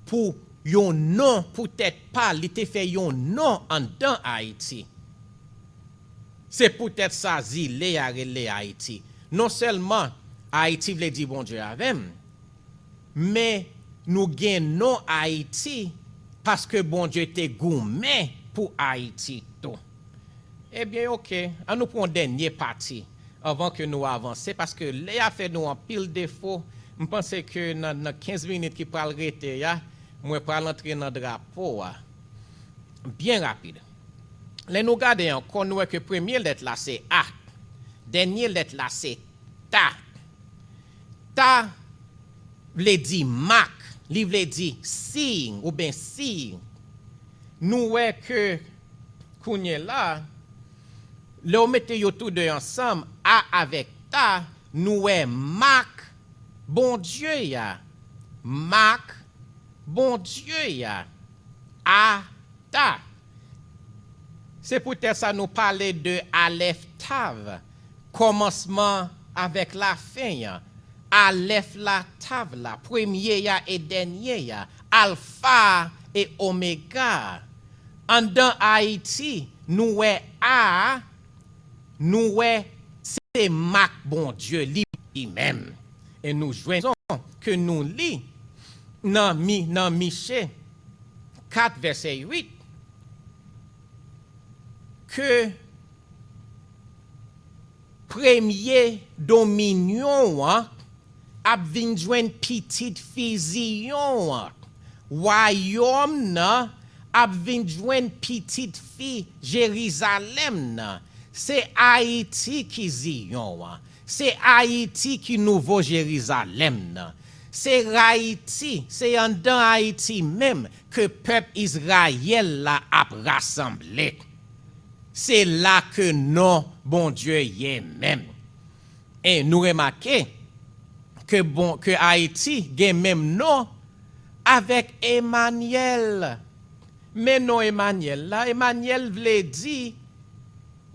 pou yon non pou tèt pa l, li te fè yon non anndan Ayiti. Se poutèt sa zile a rele Ayiti. Non sèlman Ayiti vle di Bondye avè m, men nou gen non Ayiti paske Bondye te goumen pou Ayiti tou. Ebyen, oke, an nou pran yon dènye pati anvan ke nou avanse, paske lè a fè nou anpil defo. M panse ke nan, nan kenz minit ki pral rete a, mwen pral antre nan drapo a byen rapid. Lè nou gade ankò, nou wè ke premye lèt la se A, dènye lèt la se ta. Ta vle di mak, li vle di siy oubyen siy. Nou wè ke kounye la, lè w mete yo tou de ansanm, A avèk ta, nou wè mak Bondye a. Mak Bondye a. A ta. Se poutèt sa nou pale de Alèf Tav, kòmansman avèk lafen an. Alèf la, Tav la, premye a e dènye a, Alfa a e Omega a. Anndan Ayiti, nou wè A a, nou wè se mak Bondye li, li menm. E nou jwenn rezon ke nou li nan, Mi, nan Miche kat vèsè uit, ke premye dominyon an ap vin jwenn pitit fi Ziyon an. Wayòm nan ap vin jwenn pitit fi Jerizalèm nan. Se Ayiti ki Ziyon an. Se Ayiti ki nouvo Jerizalèm nan. Se Ayiti, se anndan Ayiti menm ke pèp Izrayèl la ap rasanble. Se la ke non Bondye ye menm. E nou remake ke, bon, ke Ayiti gen menm non avèk Emanyèl. Men non Emanyèl la, Emanyèl vle di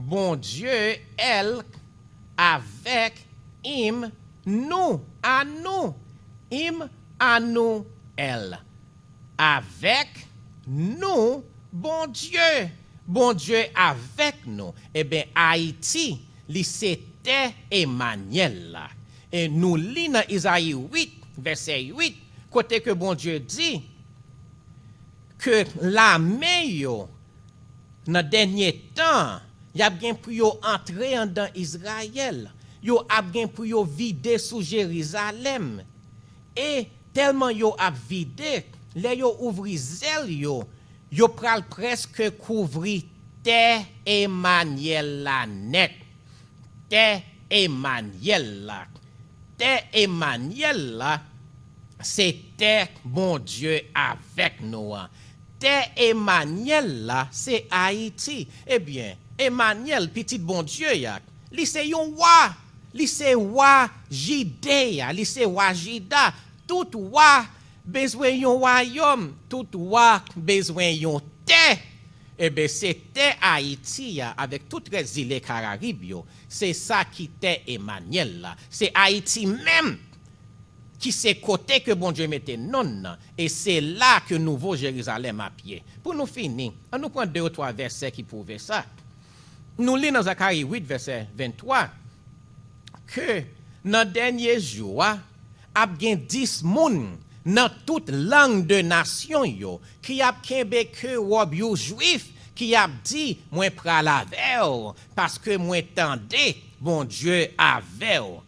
Bondye, èl, avèk, im, nou, a nou, im, a nou, èl. Avèk nou, Bondye. Bondye avèk nou. Ebyen, Ayiti, li se tè Emanyèl la. E nou li nan Izayi uit, vèsè uit, kote ke Bondye di ke lame yo, nan dènye tan an, y ap gen pou yo antre anndan Izrayèl. Yo ap gen pou yo vide sou Jerizalèm. E tèlman yo ap vide, lè yo ouvri zèl yo, yo pral prèske kouvri tè Emanyèl la nèt. Tè Emanyèl la. Tè Emanyèl la, se tè Bondye avèk nou an. Tè Emanyèl la, se Ayiti. Ebyen, Emanyèl, pitit Bondye a, li se yon wa. Li se wa Jide a, li se wa Jida. Tout wa bezwen yon wayòm, tout wa bezwen yon tè. Ebyen, se tè Ayiti a, avèk tout rès zile Karayib yo, se sa ki tè Emanyèl la. Se Ayiti menm ki se kote ke Bondye mete non l nan, e se la ke Nouvo Jerizalèm ap ye. Pou nou fini, ann nou pran de ou twa vèsè ki pwouve sa. Nou li nan Zakari uit, vèsè venntwa, ke nan dènye jou a, ap gen dis moun nan tout lang de nasyon yo ki ap kenbe ke wòb yon Jwif, ki ap di, "Mwen pral avè w, paske mwen tande Bondye avè w."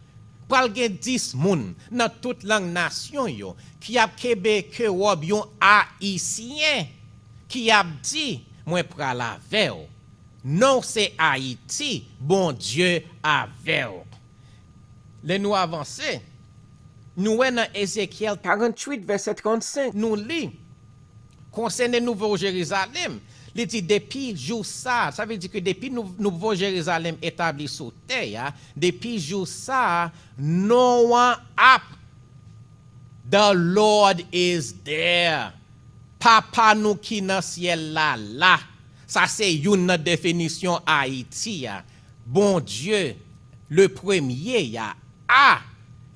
Pral gen dis moun nan tout lang nasyon yo ki ap kenbe ke wòb yon Ayisyen, ki ap di, "Mwen pral avè w." Non w se Ayiti, Bondye avè w. Lè nou avanse, nou wè nan Ezekyèl karanntuit, vèsè trannsenk, nou li konsène Nouvo Jerizalèm, li di, "Depi jou sa a," sa vle di ke depi Nou-, Nouvo Jerizalèm etabli sou tè a, depi jou sa a, non an ap The Lord is there. Papa nou ki nan syèl la la. Sa se youn nan definisyon Ayiti a. Bondye, le premye a, a,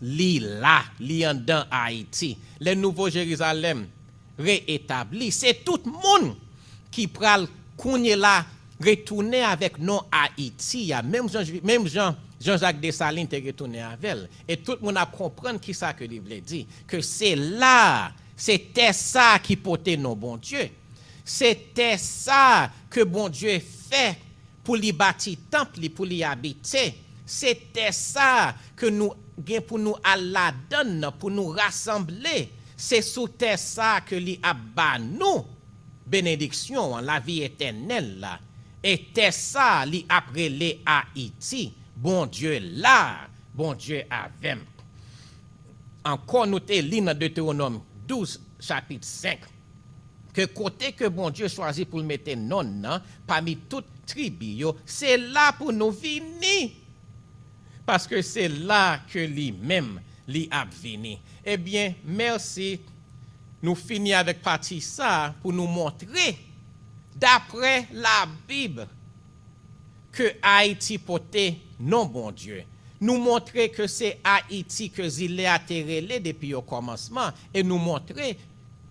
li la, li anndan Ayiti. Lè Nouvo Jerizalèm reetabli, se tout moun ki pral kounye la retounen avèk non Ayiti a, menm jan, menm jan Jean-Jacques Dessalines te retounen avè l. E tout moun ap konprann kisa ke li vle di, ke se la, se tè sa ki pote non Bondye. Se tè sa ke Bondye fè pou li bati tanp li, pou li abite. Se tè sa ke nou gen pou nou al ladan l nan, pou nou rasanble. Se sou tè sa ke li ap ba nou benediksyon an, lavi etènèl la. E tè sa, li ap rele Ayiti. Bondye la, Bondye avè m. Ankò, nou te li nan Detewonòm douz, chapit senk, ke kote ke Bondye chwazi pou l mete non l nan, pami tout tribi yo, se la pou nou vini. Paske se la ke li menm, li ap vini. Ebyen, mèsi. Nou fini avèk pati sa a pou nou montre, daprè Labib, ke Ayiti pote non Bondye. Nou montre ke se Ayiti ke zile a te rele depi o kòmansman, e nou montre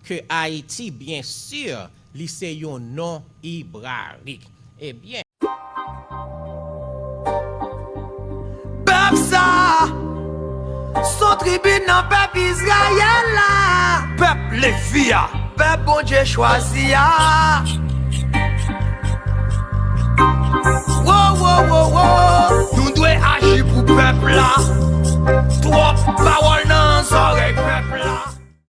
ke Ayiti, byen si, li se yon non ebrayik. Ebyen, Pèp sa a, s on tribin nan pèp Izrayèl la. Pèp Levi a, pèp Bondye chwazi a. Wo, wo, wo, wo. Nou dwe aji pou pèp la. Twòp pawòl nan zòrèy pèp la.